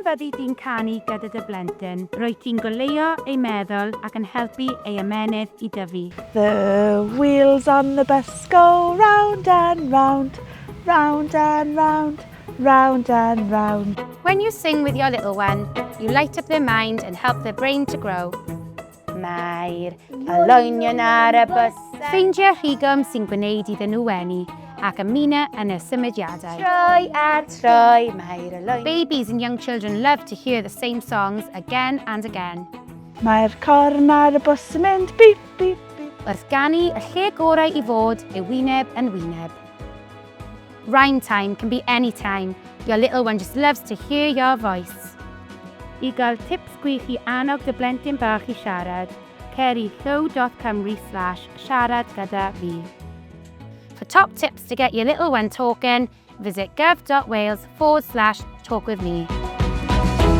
Pan fyddi di'n canu gyda dy blentyn, rwyt ti'n goleuo ei meddwl ac yn helpu ei ymennydd i dyfu. The wheels on the bus go round and round, round and round, round and round. When you sing with your little one, you light up their mind and help their brain to grow. Mae'r olwynion ar y bws. Ffeindia rhigwm sy'n gwneud iddyn nhw wenu ac ymuno yn y symudiadau. Troi a troi, mae'r olwynion. Babies and young children love to hear the same songs again and again. Mae'r corn ar y bws yn mynd bip, bip, bip. Wrth ganu, y lle gorau i fod yw wyneb yn wyneb. Rhyme time can be any time. Your little one just loves to hear your voice. I gael tips gwych i annog dy blentyn bach i siarad, cer i llyw.cymru/siarad gyda fi. For top tips to get your little one talking, visit gov.wales/talkwithme.